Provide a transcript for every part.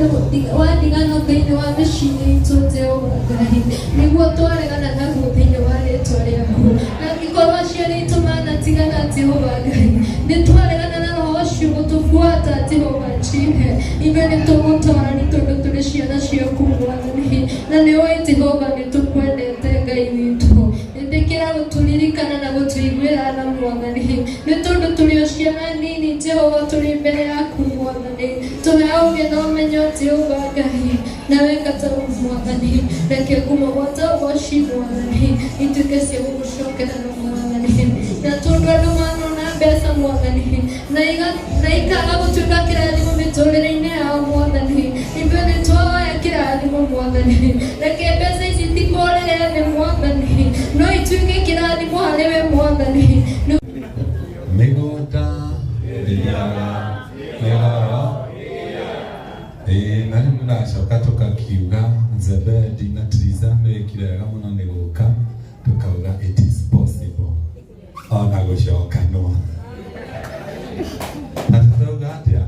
Wa ndigano thĩinĩ wa mĩciĩ itũ, Jehova Ngai, nĩguo twaregana naguo thĩinĩ wa rĩtwa rĩaku. Na angĩkorwo aciari aitũ manatigana, Jehova Ngai, nĩ twaregana na roho ũcio gũtũbuata, Jehova Jihe. Ithuĩ nĩ tũgũtorani tondũ tũrĩ ciana ciaku, Mwathani, na nĩ ũĩ, Jehova, nĩ tũkwendete, Ngai witũ. Ĩtĩkĩra gũtũririkana na gũtũiguĩra tha, Mwathani, nĩ tondũ tũrĩ o ciana nini, Jehova, tũrĩ mbere yaku, Mwathani. Tũhe ũũgĩ na ũmenyo, Jehova Ngai, na weka ta ũguo, Mwathani, reke ngumo gwata ũgoci, Mwathani, ituĩke cia gũgũcokerera, Mwathani. Na tondũ andũ manona mbeca, Mwathani, na ikaga gũtuĩka kĩrathimo mĩtũrĩre-inĩ yao, Mwathani, ithuĩ nĩ twahoya kĩrathimo, Mwathani. Reke mbeca ici itikorĩre thĩ, Mwathani, no ituĩke kĩrathimo harĩ we, Mwathani. Mĩgũnda ĩrĩaga mĩgoro. Ĩĩ, na rĩu nĩracoka tũkakiuga Zebedi na Triza nĩ wĩkire wega mũno nĩ gũka, tũkauga it is possible ona gũcokanwo. Na tũrauga atĩa?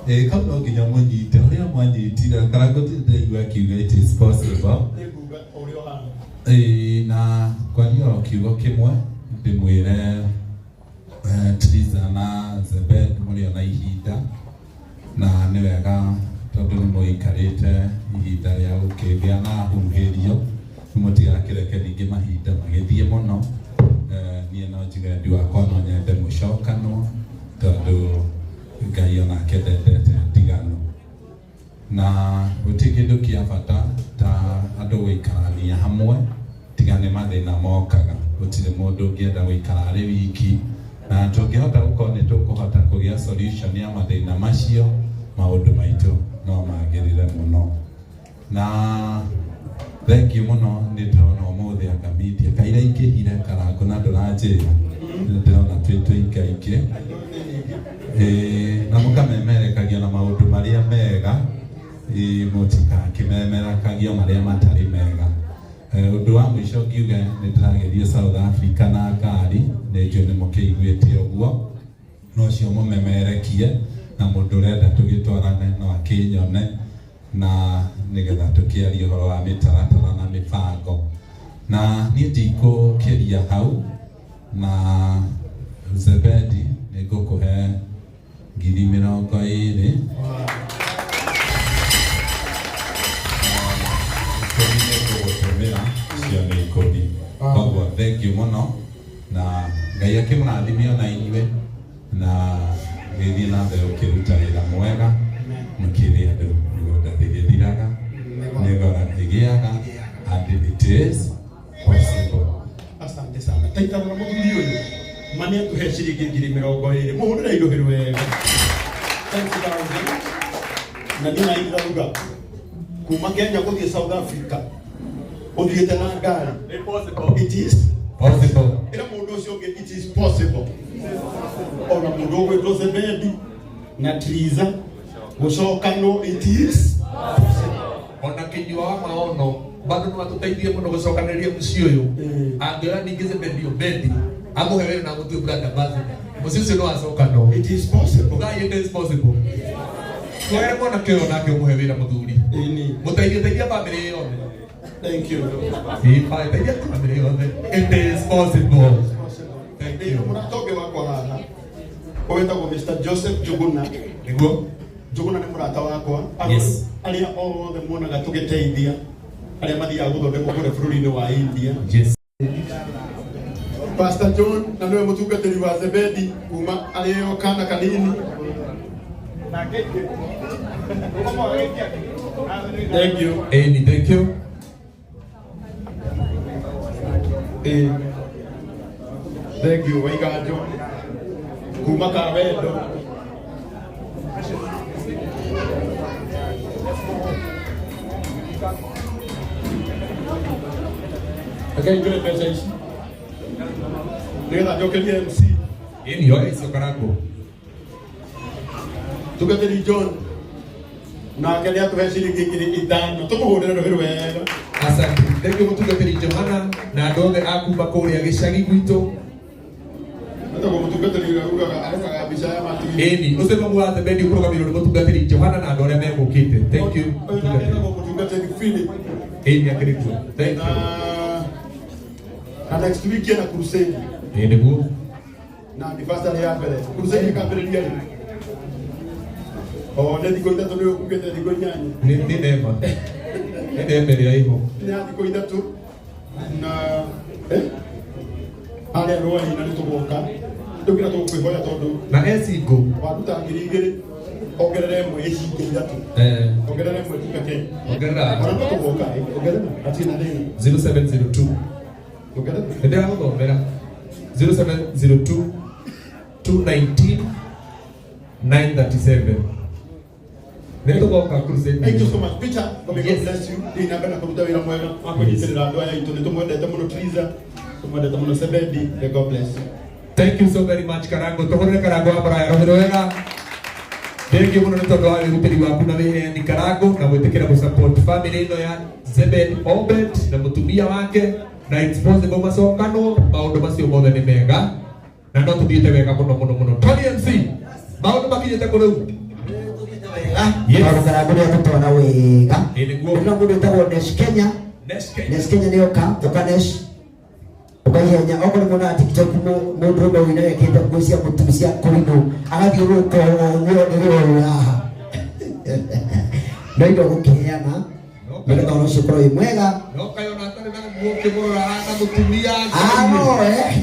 Ĩĩ, kau no nginya mũnyite ũrĩa mwanyitire kana gũtirĩ ndĩraigua akiuga it is possible. Ĩĩ, na kwaria oro kiugo kĩmwe ndĩmwĩre Triza na Zebed mũrĩ ona ihinda na nĩ wega tondũ nĩ mũikarĩte ihinda rĩa gũkĩgĩa na huhĩrio, mũtigakĩreke ningĩ mahinda magĩthiĩ mũno. Niĩ no njuge wendi wakwa no nyende mũcokanwo tondũ Ngai onake ndendete ndigano, na gũtirĩ kĩndũ kĩa bata ta andũ gũikarania hamwe tiga nĩ mathĩna mokaga. Gũtirĩ mũndũ ũngĩenda gũikara arĩ wiki, na tũngĩhota gũkorwo nĩ tũkũhota kũgĩa solution ya mathĩna macio, maũndũ maitũ no magĩrĩre mũno. Na thank you mũno, nĩ ndĩrona ũmũthĩ anga media kaira ingĩhire Karangũ na ndũranjĩra, nĩ ndĩrona twĩ tũingaingĩ. Ĩĩ, na mũkamemerekagia na maũndũ marĩa mega. Ĩĩ, mũtikakĩmemerakagia marĩa matarĩ mega. Ũndũ wa mũico ngiuge nĩ ndĩrageria South Africa na ngari, nĩ njũĩ nĩ mũkĩiguĩte ũguo, no ũcio mũmemerekie na mũndũ ũrenda tũgĩtwarane no akĩnyone na nĩgetha tũkĩarie ũhoro wa mĩtaratara na mĩbango. Na niĩ ndikũkĩria hau, na Zebedi nĩ ngũkũhe 20,000, 10 nĩ ngũgũtũmĩra, cio nĩ 10. Koguo thank you mũno na Ngai akĩmũrathime ona inyuĩ, na gĩthiĩ na mbere ũkĩruta wĩra mwega mũkĩrĩ andũ. Mĩgũnda ndĩgĩthiraga, mĩgora ĩgĩaga, and it is possible. Asante sana. Taita mũno mũthuri ũyũ. Ma nĩ atũhe ciringi 20,000. Mũhũrĩre irũhĩ wega. 20,000. Na niĩ na ndĩrauga kuma Kenya gũthiĩ South Africa ũthiĩte na ngari. It is possible. Ĩra mũndũ ũcio ũngĩ, it is possible. Ona mũndũ ũgwĩtwo Zebedi na Triza gũcokanwo, it is Ona Kinyua wa Maono bado no atũteithie mũno gũcokanĩrĩria mũciĩ ũyũ. Angĩoya ningĩ Zebedi Obedi amũhe wĩra na amũtue brand ambassador, mũciĩ ũcio no acokanwo. It is possible. Ngai, it is possible. Tuoere mwanake ũyũ nake ũmũhe wĩra, mũthuri. Ĩni. Mũteithie, teithia bamĩrĩ yothe. Thank you. Ĩĩ, teithia bamĩrĩ yothe. It is possible. Thank you. Mũrata ũngĩ wakwa haha ũwĩtagwo Mr. Joseph Njuguna. Nĩguo. Njuguna nĩ mũrata wakwa. Arĩa othe muonaga tũgĩteithia arĩa mathiaga gũthondekwo kũrĩa bũrũri-inĩ wa India. Pastor John na nĩwe mũtungatĩri wa Zebedi kuma arĩ o kana kanini. Thank you. Ĩni, thank you. Ĩĩ. Thank you Waiganjo kuma Kawendo. Rekei njũe mbeca ici nĩgetha njokerie MC. Ĩni, oya icio, Karangũ. Tungatĩri John nake nĩ atũhe ciringi 5,000, tũmũhũrĩre rũhĩ wega. Asante. Thank you, mũtungatĩri Johana na andũ othe a kuma kũrĩa gĩcagi gwitũ. Etagwo mũtungatĩri ũrĩa ugaga arekaga mbica ya matu. Ĩni ũcio mamu wa Zebedi ũkũrũgamĩrĩrwo nĩ mũtungatĩri Johana na andũ arĩa megũkĩte. Thank you. Ũyũ nake etagwo mũtungatĩri Philip. Ĩni akĩrĩ kuo. Thank you. Na next week ena crusade. Ĩ nĩguo. Na anniversary ya mbere. Crusade ĩkambĩrĩria rĩ? O nĩ thikũ 3 nĩ ũkugĩte thikũ 8. Nĩ nema. Nĩ nema ĩrĩa ĩho. Nĩ ya thikũ 3 na harĩa rwai na nĩ tũgoka. Tũkĩra tũkwĩhoya tondũ na ecingo waruta 2,000 ongerere ĩmwe ĩcinge 3. Ongerere ĩmwe tuke Kenya. Ongerera. Ona no tũgoka ongerera hatirĩ na thĩna. 0702. Ongerera. Nĩndĩragũthomera 0702 219 937. Nĩtũgoka crusade. Thank you so much. Peter, may God Yes. bless you. Thiĩ na mbere na kũruta wĩra mwega wa kũnyitĩrĩra andũ aya aitũ. Nĩtũmwendete mũno Triza, tũmwendete mũno Sebedi. May God bless you. Thank you so very much Karango. Tũhũrĩre Karango wa Mũraya rũhĩ rwega. Thank you mũno nĩ tondũ wa wĩrutĩri waku na wĩheani Karango na gwĩtĩkĩra gũ-support family ĩno ya Zebed Obed na mũtumia wake na it's possible macokanwo maũndũ macio mothe nĩ mega na no tũthiĩte wega mũno mũno mũno. Tony MC, maũndũ makinyĩte kũ rĩu? Yes. Tondũ Karango nĩ atũtwara wega. Ĩ nĩguo. Ndĩrona mũndũ wĩtagwo Nesh Kenya. Nesh Kenya. Nesh Kenya nĩ oka, oka Nesh. Ũkaihenya okorwo nĩ muonaga TikTok mũndũrũme ũyũ nĩekĩte nguo cia mũtu cia kũrinũ agathiũrũrũka ũguo nĩguo haha. No indo gũkĩheana nĩgetha ũhoro ũcio ũkorwo wĩ mwega. No kaĩ ona atarĩ na nguo ũkĩmũrora ahana mũtumia. No, eh.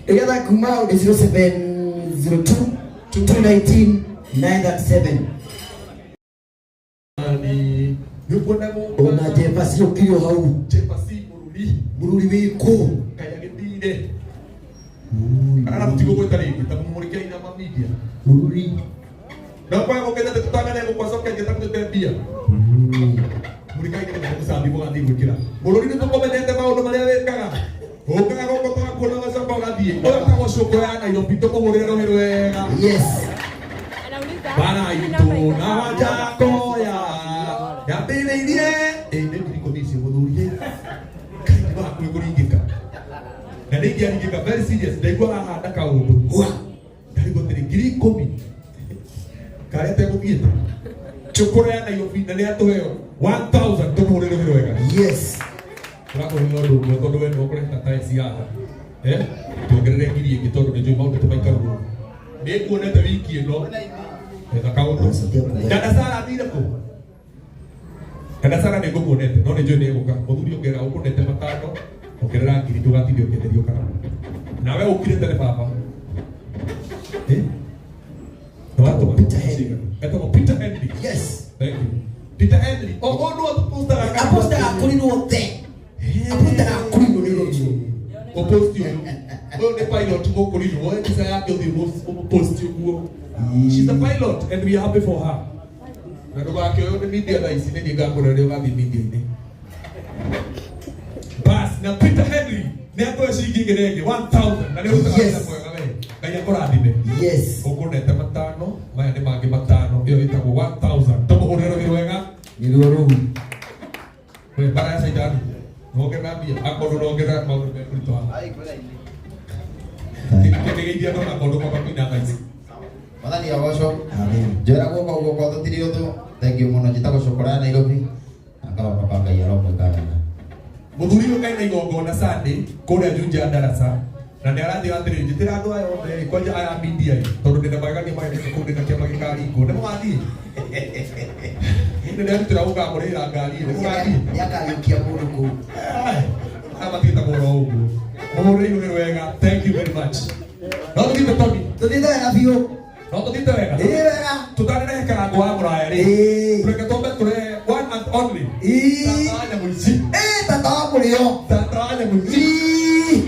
Nĩgetha kuma hau nĩ 0702 219 937. Nĩ ũkuona mũndũ Ona Jefa si ũkiri o hau. Jefa si mũruri. Mũruri wĩ kũ? Kaĩ agĩthire. Kana mũtigo gwĩta rĩngĩ ta mũmũrĩke ina ma media. Mũruri. No kwaga gũkĩte atĩ tũtangane gũkwacokia ngĩta gũtete mbia. Mũrĩke ina nĩ mũcambi mũgathiĩ gwĩkĩra. Mũruri nĩ tũkũmenyete maũndũ marĩa wĩkaga. Ũkaga gũkũ tũgakuona ũgacoka ũgathiĩ. Ũyũ etagwo Cũkũ ya Nairobi tũkũhũrĩre rũhĩ rwega. Yes. Bara itũ na Wanjakoya yambĩrĩirie ĩ nĩ 10,000 icio mũthuri. Kaĩ nĩ hakuhĩ kũringĩka. Na nĩ ingĩaringĩka very serious ndaigua hahanda kaũndũ. Wa! Ndarigwo atĩrĩ 10,000. Karĩa ategũthiĩte. Cũkũra ya Nairobi na nĩ atũheo 1000 tũmũhũrĩre rũhĩ rwega. Yes. Tũrakũhũrĩra ũndũ ũmwe tondũ we nĩwe ũkũrehe tata ici haha. Tuongerere 1,000 ĩngĩ tondũ nĩ njũĩ maũndũ tũmaikaru ũguo. Nĩ nguonete wiki ĩno. Etha kaũndũ. Dada Sara athire kũ? Dada Sara nĩ ngũmuonete, no nĩ njũĩ nĩ egũka. Mũthuri ongerera ũkũnete 5, ongerera 1,000 ndũgatinde ũkĩenderio karamu. Nawe ũkire tene baba. Nĩwatũma? Peter Henry. Etagwo Peter Henry. Yes. Thank you. Peter Henry. O ũndũ apostaga Apostaga kũrinwo the. Apostaga kũrinwo nĩ ũcio. Ũposti ũyũ. Ũyũ nĩ pilot mũkũrinwo. Woe mbica yake ũthiĩ ũmũposti ũguo. She's a pilot and we are happy for her. Na ndũgakĩoywo nĩ media thaa ici nĩ niĩ ngakũrora rĩrĩa ũgathiĩ media-inĩ. Bas, na Peter Henry nĩ atũhe ciringi ĩngĩ na ĩngĩ 1000 na nĩ ũrutaga Yes. wĩra mwega we. Ngai akũrathime. Yes. Ũkũnete 5, maya nĩ mangĩ 5, ĩyo ĩtagwo 1000. Tũmũhũrĩre rũhĩ rwega. Nĩ ruo rũu. We bara ya Caitani. Nongerera mbia, akorwo nongerera maũndũ mekũritũha haha. Kĩgeithia andũ na maũndũ makwa kũina thaa ici. Mwathani agocwo. Amen. Njĩra guoko guoko tũtirĩ ũthũ. Thank you mũno. Njĩtagwo Cũkũra ya Nairobi. Na ngahonoka Ngai aromwĩka wega. Mũthuri ũyũ kaĩ na igongona Sunday kũrĩa Juja ya Darasa. Na nĩ arathiĩ atĩrĩrĩ, njĩtĩra andũ aya othe ĩ, kwanja aya media ĩ, tondũ ndĩna magegania magenete kũu ndĩna kĩama gĩkaringwo. Nĩ mũgathiĩ? Nĩ nderutĩra gũkamũrĩhĩra ngari ĩ, nĩ mũgathiĩ? Nĩakariũkia mũndũ kũu. Aya matiĩtagwo oro ũguo. Mũhũrĩre irũhĩ rwega. Thank you very much. No tũthiĩte Tony. Tũthiĩte wega biũ. No tũthiĩte wega. Ĩ wega. Tũtarehe Karango wa Mũraya rĩ. Ĩ. Reke twambe tũrehe one and only. Ĩ. Tata wa Nyamũici. Ĩ, tata wa mũrĩo. Tata wa Nyamũici. Ĩ.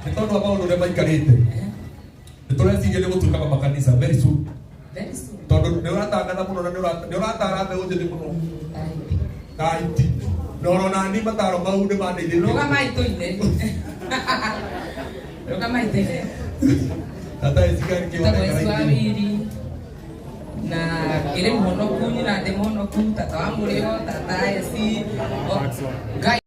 Nĩ tondũ wa maũndũ ũrĩa maikarĩte. Nĩ tũreciria nĩ gũtuĩka mama kanitha very soon. Very soon. Tondũ nĩ ũratangatha mũno na nĩ ũratara mbeũ njĩthĩ mũno. Ai. Taiti. Na orona ni mataro mau nĩ mandeithĩtie. Rũgamai tũine. Rũgamai tũine. Tata icikari Njĩtagwo Esi wa Wiri na ngĩrĩ mũhonoku, nyina ndĩ mũhonoku, tata wa mũrĩo, tata Esi. Ngai.